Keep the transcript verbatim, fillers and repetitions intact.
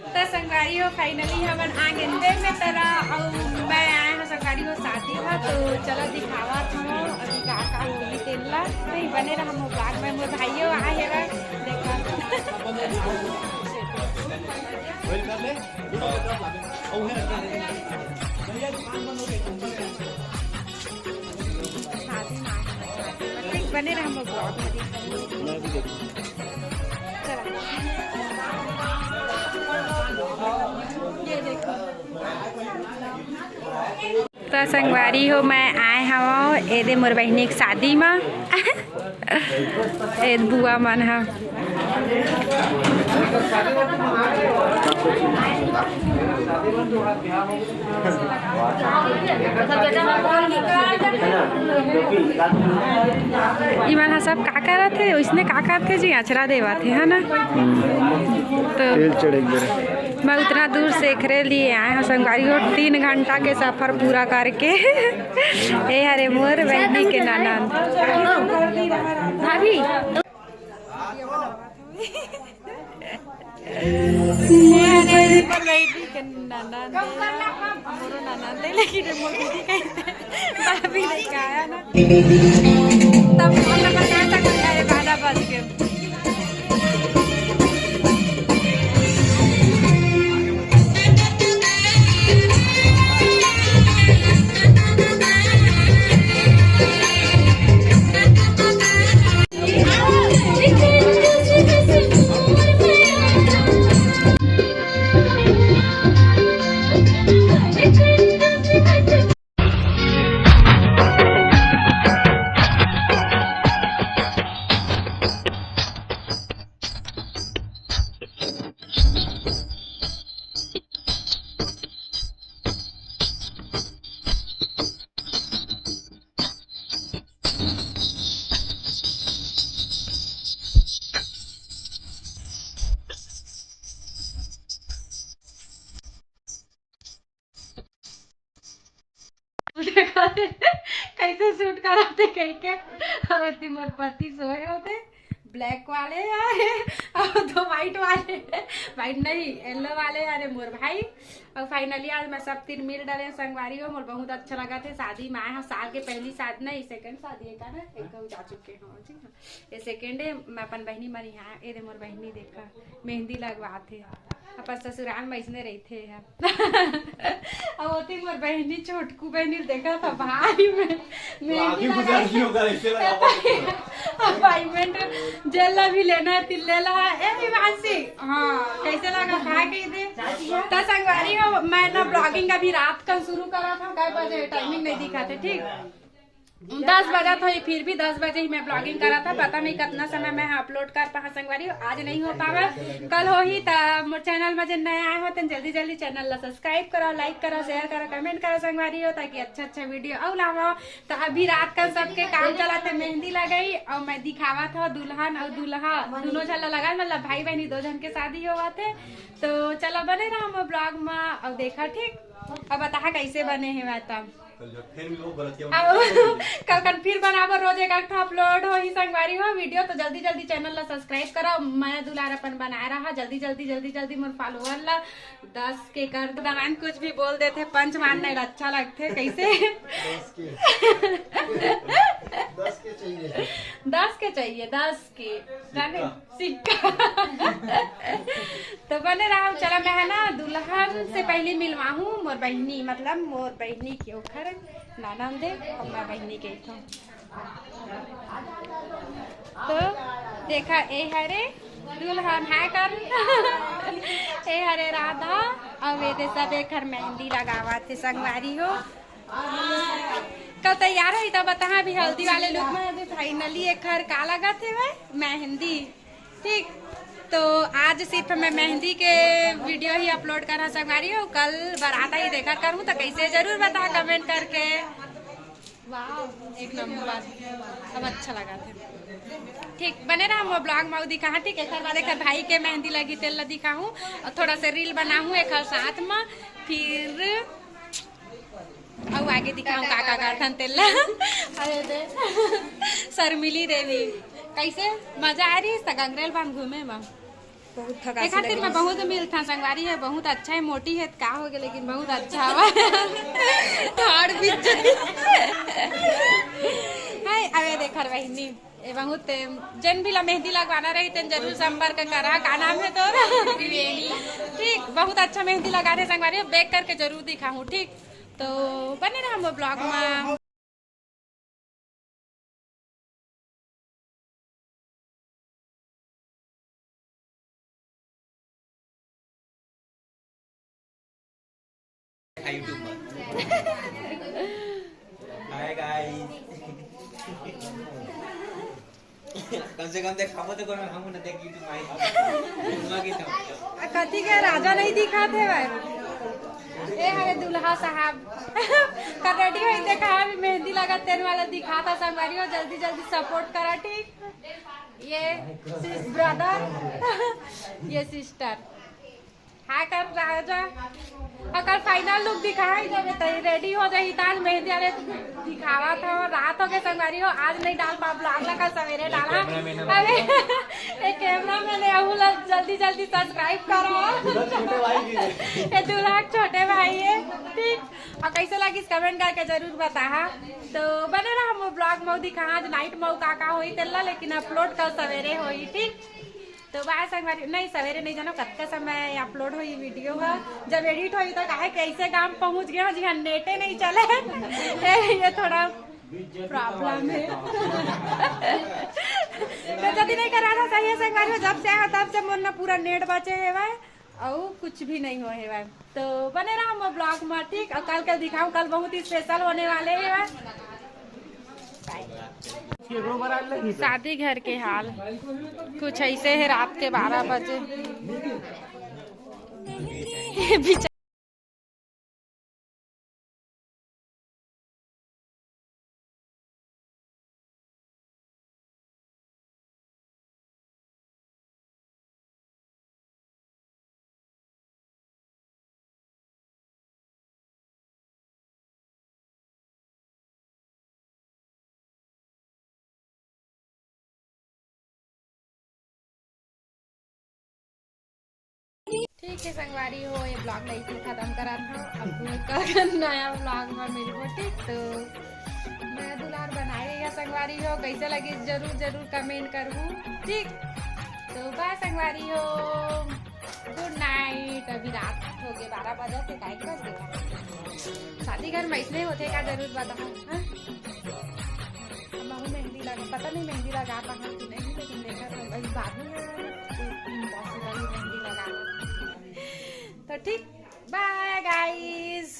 त संगवारी हो, finally हमन आ गेन देख में तरा, अउ मैं आए हूँ संगवारी हो शादी में। तो चला दिखावत हूँ अभी का का होही तेन ला। नहीं, बने रहा मोर vlog में। मोर भाइयों आए हे रा, देखा। शादी में आए हूँ, शादी में। बने रहा मोर vlog में। चला। ये देखो। त संगवारी हो, मैं आए हवं एदे मोर बहिनी के शादी म। ए बुआ मन ह। इमन ह सब का करत हे, ओइसने का करत हे जी, अचरा देवत हे, है ना? तो तेल चढ़े गिरे। मैं उतना दूर से एकरे लिए आए हूँ संगवारी हो, तीन घंटा के सफर पूरा करके। ए हरे मोर बहिनी के ननद। भाभी। ए हरे मोर बहिनी के ननद। मोरो ननद ले, लेकिन मोर दीदी कहते भाभी नहीं कहा ना। तब हम लोग का चाचा को कहे बारह बज के। कैसे शूट कराते कह के। और एती मोर पति सोए होते, ब्लैक वाले यार, और दो व्हाइट वाले, व्हाइट नहीं, येलो वाले। अरे मोर भाई, और फाइनली आज मैं सब तीन मिल डरे संगवारी हो। मोर बहुत अच्छा लगा थे। शादी में आए हैं, साल के पहली शादी नहीं, सेकंड शादी है का ना, एक जा चुके हो जी। हाँ। ये सेकंड है, मैं अपन बहिनी मन यहाँ, ए दे मोर बहिनी देखा, मेहंदी लगवात हे। अपन ससुराल में इसने रहिथे है। अब होती मोर बहिनी, छोटकू बहिनी देखा था भाई में, मेहंदी लगा। अपॉइंटमेंट जेल ला भी लेना है, तिल ले ला है। ए हिमांशी, हाँ, कैसे लगा? काय कही दे? त संगवारी हो, मैं ना ब्लॉगिंग अभी रात का शुरू करा था, कै बजे टाइमिंग नहीं दिखाते, ठीक? दस बजत होही, फिर भी दस बजे ही मैं ब्लॉगिंग करा था। पता नहीं कितना समय मैं अपलोड कर पाहा संगवारी हो, आज नहीं हो पावा, कल होही। त मोर चैनल में जे नया आए हो, तेन जल्दी जल्दी चैनल ला सब्सक्राइब करो, लाइक करो, शेयर करो, कमेंट करो संगवारी हो, ताकि अच्छा अच्छा वीडियो अउ लावा। त अभी रात का सबके काम चला थे, मेहंदी लगाई और मैं दिखावा था दुल्हन और दूल्हा दोनों झन ला लगा, मतलब भाई बहनी दो झन के शादी होवा थे। तो चलो बने रहा मोर ब्लॉग में और देखा, ठीक? अब बताहा कैसे बने हे मैं तब। कल जो फिर भी वो गलतियाँ अब कल कन फिर बनाबो, रोज एक आध अपलोड होही संगवारी हो वीडियो। तो जल्दी जल्दी चैनल ला सब्सक्राइब करो, मैं दुलार अपन बनाए रहा, जल्दी जल्दी जल्दी जल्दी मोर फॉलोअर ला दस के कर दो। दलान कुछ भी बोल देथे, पंच मारना अच्छा लगथे। कैसे? दस के। दस के चाहिए। दस के चाहिए, दस के। जाने? सिक्का। तो बने रहा, चला मैं है ना दुल्हन से पहले मिलवाहूँ मोर बहिनी, मतलब मोर बहिनी के ओखर ननद दे और मैं बहिनी के इथो। तो देखा, ए हरे दुल्हन है कर, ए हरे राधा, और ये दे सब एकर मेहंदी लगावा थे संगवारी हो। कल तैयार होही तब बताहा। अभी हल्दी वाले लुक में, अभी फाइनली एकर का लगा थे भाई, मेहंदी। ठीक, तो आज सिर्फ मैं मेहंदी के वीडियो ही अपलोड करा संगवारी हो, कल बारात ही देखा करूँ तो कैसे, जरूर बता कमेंट करके। वाह, एक नंबर, अब अच्छा लगा थे। ठीक, बने रहा मोर ब्लॉग में, दिखा। हाँ, ठीक है, एक बार एक भाई के मेहंदी लगी तेल ला दिखाहूँ और थोड़ा सा रील बनाहूँ एक साथ में, फिर अउ आगे दिखाऊं का का करथन तेला। अरे दे, शर्मिली देवी, कैसे मजा आ रही है गंगरेल बांध घूमे में? बहुत थकासी एकर तीर लगे। में बहुत मिलता संगवारी है, बहुत अच्छा है, मोटी है, का हो गया, लेकिन बहुत अच्छा हवा। हाड़ बीच जाही। हाय, अबे देखर बहिनी, ए बहुत, जेन भी ला मेहंदी लगवाना रही, तेन जरूर संपर्क करा। का नाम है तोर? त्रिवेणी। ठीक, बहुत अच्छा मेहंदी लगा थे संगवारी, bake करके जरूर दिखाहूँ, ठीक? तो बने रहा मोर vlog में। YouTube पर। Hi guys। कम से कम देखाबो तो कोनो, हम ना देख YouTube आई। हुआ की तो। आ, कथी के राजा नहीं दिखात हे भाई? ए हरे दूल्हा साहब। कर ready होई देखा, अभी मेहंदी लगा तेन वाला दिखाता संगवारी हो, जल्दी जल्दी support करा, ठीक? ये sis brother, ये sister। हाँ कर राजा, अगर final look दिखाई जब तई ready हो जाही, ताज मेहंदी वाले दिखावा था। रात हो गए संगवारी हो, आज नहीं डाल पाब vlog ला, कल सवेरे डाला। अरे, ए cameraman है, अहू ला जल्दी जल्दी subscribe करो। ये दूल्हा के छोटे भाई है, ठीक? और कैसे लगिस comment करके जरूर बताहा। तो बने रहा मोर vlog में, दिखा आज night में का का होई तेला, लेकिन upload कल सवेरे होई, ठीक? तो bye संगवारी, नहीं सवेरे नहीं जानो कतका समय upload होई video हा, जब edit होई तो काहे कैसे गांव पहुंच गए हो जी, हाँ नेटे नहीं चले। ए, ये थोड़ा problem है। तो जल्दी नहीं करा था सही है संगवारी, जब से आया तब से मोर ना पूरा net बचे है भाई, और कुछ भी नहीं हो है भाई। तो बने रहा मोर vlog में, ठीक? और कल कल दिखाऊं, कल बहुत ही special होने वाले है भाई। शादी घर के हाल कुछ ऐसे है, रात के बारह बजे। ठीक है संगवारी हो, ये vlog ला इसी खत्म करत हूँ। अब कोई नया vlog में मिलबो, ठीक? तो नया दुलार बनाए रहिया संगवारी हो, कैसे लगी जरूर जरूर comment करहू, ठीक? तो bye संगवारी हो, good night। अभी रात हो गए, बारह बजे से टाइम कर देगा। शादी घर में इसलिए होते का जरूर बताओ, हाँ? अब महू मेहंदी लगा, पता नहीं मेहंदी लगा पाऊँ कि नहीं, लेकिन देखा तो अभी बाद में possible ही मेहंदी लगा। तो ठीक, bye guys।